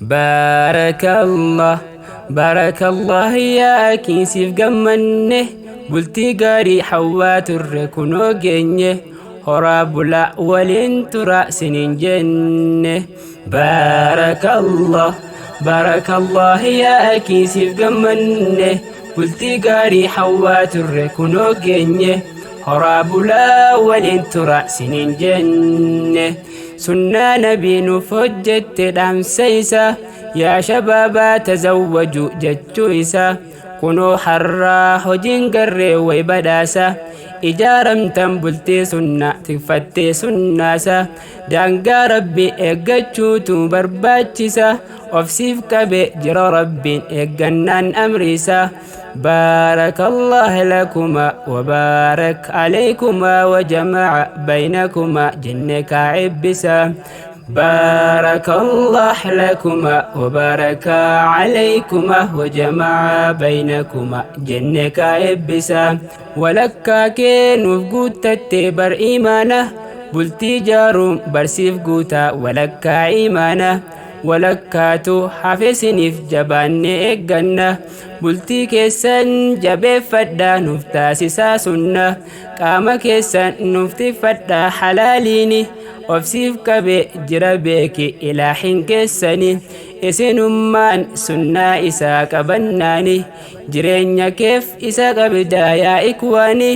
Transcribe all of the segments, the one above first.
Baarakallah baarakallah yaa akiisiif gammanne, bultii gaarii hawwaa turre kunoo geenye, horaa bulaa waliin tura siniin jenne. Baarakallah baarakallah yaa akiisiif gammanne, bultii gaarii hawwaa turre kunoo geenye, horaa bulaa waliin tura siniin jenne. Sunnaa nabii nuuf hojjette dhaamsa isaa, yaa shabaabaa tazawwaju jechuu isaa, kunoo har'aa hojiin garree way badhaasa. Ijaaramtan bultii sunnaa tikfattee sunnaasa, daangaa rabbi eeggachuutu barbaachisa, obsiif qabe jira rabbiin eeggannaan amriisa. بارك الله لكما وبارك عليكما وجمع بينكما جنك عبسا. بارك الله لكما وبارك عليكما وجمع بينكما جنك عبسا. ولك كين وفقوتت بر إيمانه، bultii jaaruun barsiif guutaa walakkaa imaana, walakkaatu hafesiniif jabaannee eegganna. Bultii keessan jabeeffadhaa nuuf taasisaa sunna, qaama keessan nuuf tiffadhaa halaaliini, obsiif qabe jira beeki ilaahin keessani, isinummaan sunnaa isaa qabannaani, jireenya keef isa qabdaa yaa ikwaani.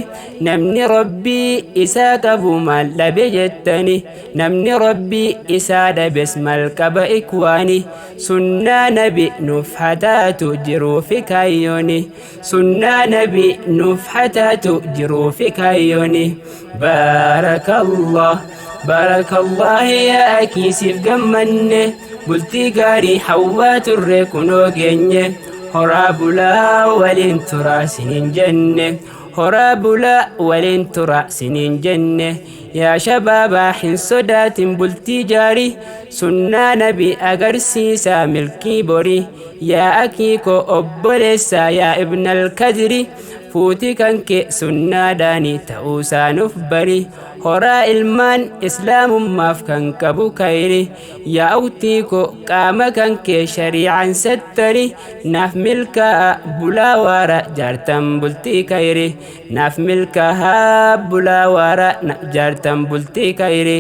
Namni rabbii isaa qabu maal dhabe jettani? Namni rabbii isaa dhabes maal qaba ikwaani? Sunnaa nabi nuuf hataatu jiruu fi kaayyooni, sunnaa nabi nuuf hataatu jiruu fi kaayyooni. Baarakallah baarakallah yaa akiisiif gammanne, bultii gaarii hawwaa turre kunoo geenye, horaa bulaa waliin tura siniin jenne, horaa bulaa waliin tura siniin jenne. Yaa shabaabaa hin sodaatin bultii jaarii, sunnaa nabi agarsiisaa milkii borii. Yaa akiiko obboleessaa, yaa ibnal kadiri, fuuti kan kee sunnaadhaani ta'uusaa nuuf bari, horaa ilmaan islaamummaaf kan qabu kayri. Yaa uktii ko qaama kan kee shari'aan sattari, naaf milkaa'a bulaa waara jaartan bultii kayri, naaf milkaa'a bulaa waara jaartan bultii kayri.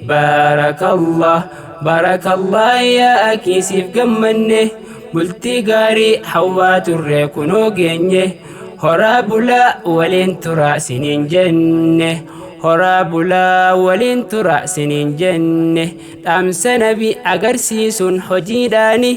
Baarakallah baarakallah yaa akiisiif gammanne, bultii gaarii hawwaa turre kunoo geenye, horaa bulaa waliin tura siniin jenne, horaa bulaa waliin tura siniin jenne. Dhaamsa nabi agarsiisuun hojiidhaani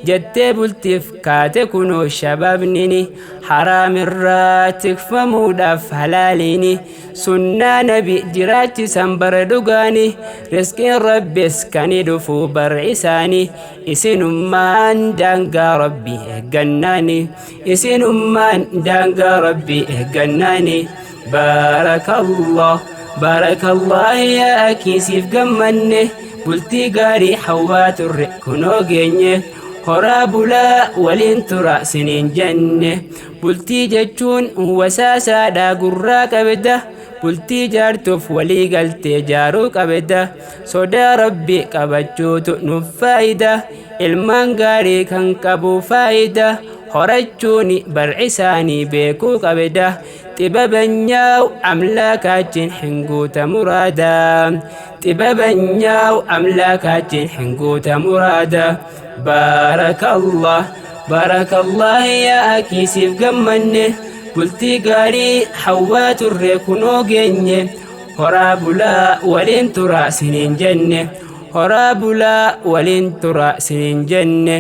jettee bultiif kaate kunoo shabaabnini, haraamirraa tikfamuudhaaf halaaliini, sunnaa nabi jiraachisan bara dhugaani, riskiin rabbis kani dhufu bar isaani, isinummaan daangaa rabbi eeggannaani, isinummaan daangaa rabbi eeggannaani. Baarakallah baarakallah yaa akiisiif gammanne, bultii gaarii hawwaa turre kunoo geenye, horaa bulaa waliin tura siniin jenne. Bultii jechuun wasaasaadhaa gurraa qabda, bultii jaartuuf walii galtee jaaruu qabda, sodaa rabbi qabachuutu nuuf faayida, ilmaan gaarii kan qabu faayida horachuuni bar'isaanii beekuu qabda. Xibabanyaa'u amlaakaachin hin guuta muraada, xibabanyaa'u amlaakaachin hin guuta muraada. Baarakallah baarakallah yaa akiisiif gammanne, bultii gaarii hawwaa turre kunoo geenye, horaa bulaa waliin tura siniin jenne, horaa bulaa waliin tura siniin jenne.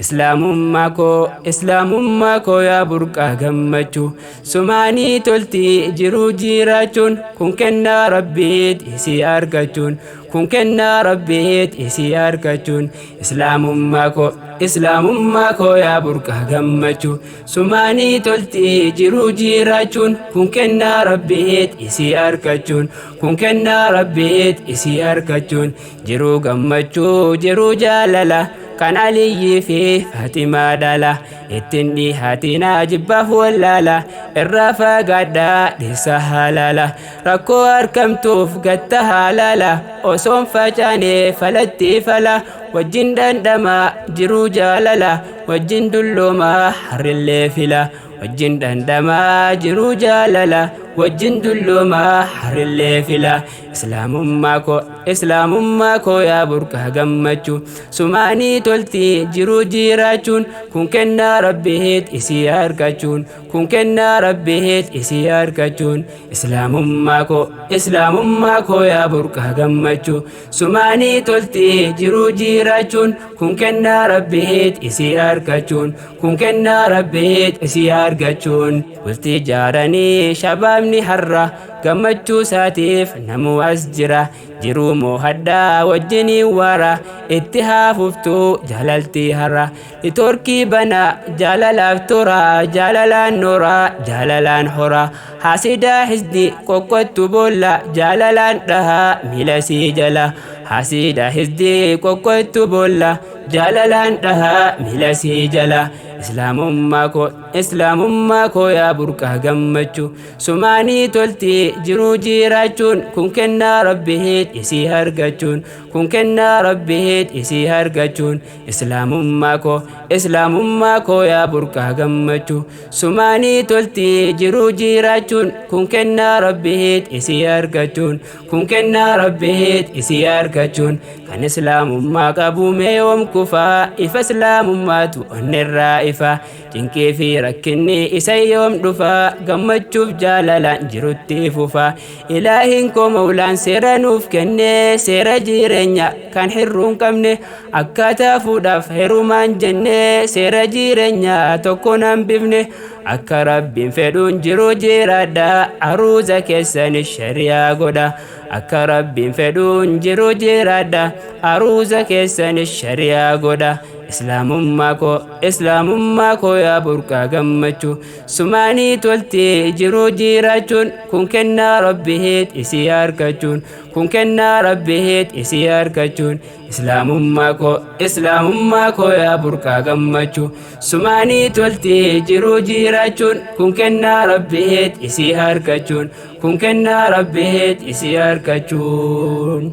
Islaamummaa koo islaamummaa koo yaa burqaa gammachuu, sumaanii toltii jiruu jiraachuun, kun kennaa rabbiit isii argachuun, kun kennaa rabbiit isii argachuun. Islaamummaa koo islaamummaa koo yaa burqaa gammachuu, sumaanii toltii jiruu jiraachuun, kun kennaa rabbiit isii argachuun, kun kennaa rabbiit isii argachuun, jiruu gammachuu jiruu jaalala Kan Aliyyii fi Faatimaa dhala. Ittiin dhihaatinaa jibbaaf wallaala, irraa fagaadhaa dhiisa halaala. Rakkoo argamtuuf gatta halaala, osoon facaanee falatti fala. Wajjin dhandhamaa jiruu jaalala, wajjin dulloomaa harrillee fila. Wajjin dhandhamaa jiruu jaalala, wajjin dulloomaa harrillee fila. Islaamummaa koo, islaamummaa koo yaa burqaa gammachuu, sumaanii tolti jiruu jiraachuun. Kun kennaa rabbiit isii argachuun, kun kennaa rabbiit isii argachuun. Islaamummaa koo, islaamummaa koo yaa burqaa gammachuu, sumaanii tolti jiruu jiraachuun. Kun kennaa rabbiit isii argachuun, kun kennaa rabbiit isii argachuun. Bultii jaaranii shabaabni har'a gammachuu isaatiif namuu as jira. Jiruu moohadhaa wajjiniin waara, itti haafuftuu jaalaltii har'a. Nitoorkii banaa jaalalaaf tora, jaalalaan noora, jaalalaan hora. Hasidaa hisni qoqqottu boolla, jaalalaan dhahaa miila sii jala. Hasidaa hisni qoqqottu boolla, jaalalaan dhahaa miila sii jala. Islaamummaa koo, islaamummaa koo yaa burqaa gammachuu, sumaanii tolti jiruu jiraachuun. Kun kennaa rabbiit isii argachuun, kun kennaa rabbiit isii argachuun. Islaamummaa koo, islaamummaa koo yaa burqaa gammachuu, sumaanii tolti jiruu jiraachuun. Kun kennaa rabbiit isii argachuun, kun kennaa rabbiit isii argachuun. Kan islaamummaa qabu mee yoom kufaa? Ifa islaamummaatu onnirraa ifa. Cinqii fi rakkinni isa yoom dhufa? Gammachuuf jaalalaan jirutti fufa. Ilaahiin koo maulaan seera nuuf kenne, seera jireenya kan hirruu hin qabne. Akkaataa fuudhaaf heerumaan jenne, seera jireenya tokko nan bifne. Akka rabbiin fedhuun jiru jiraadha, aruuza keessan shari'aa godha. Akka rabbiin fedhuun jiru jiraadha, aruuza keessan shari'aa godha. Islaamummaa koo, islaamummaa koo yaa burqaa gammachuu, sumaanii tolti jiruu jiraachuun. Kun kennaa rabbiit isii argachuun, kun kennaa rabbiit isii argachuun. Islaamummaa koo, islaamummaa koo yaa burqaa gammachuu, sumaanii tolti jiruu jiraachuun. Kun kennaa rabbiit isii argachuun, kun kennaa rabbiit isii argachuun.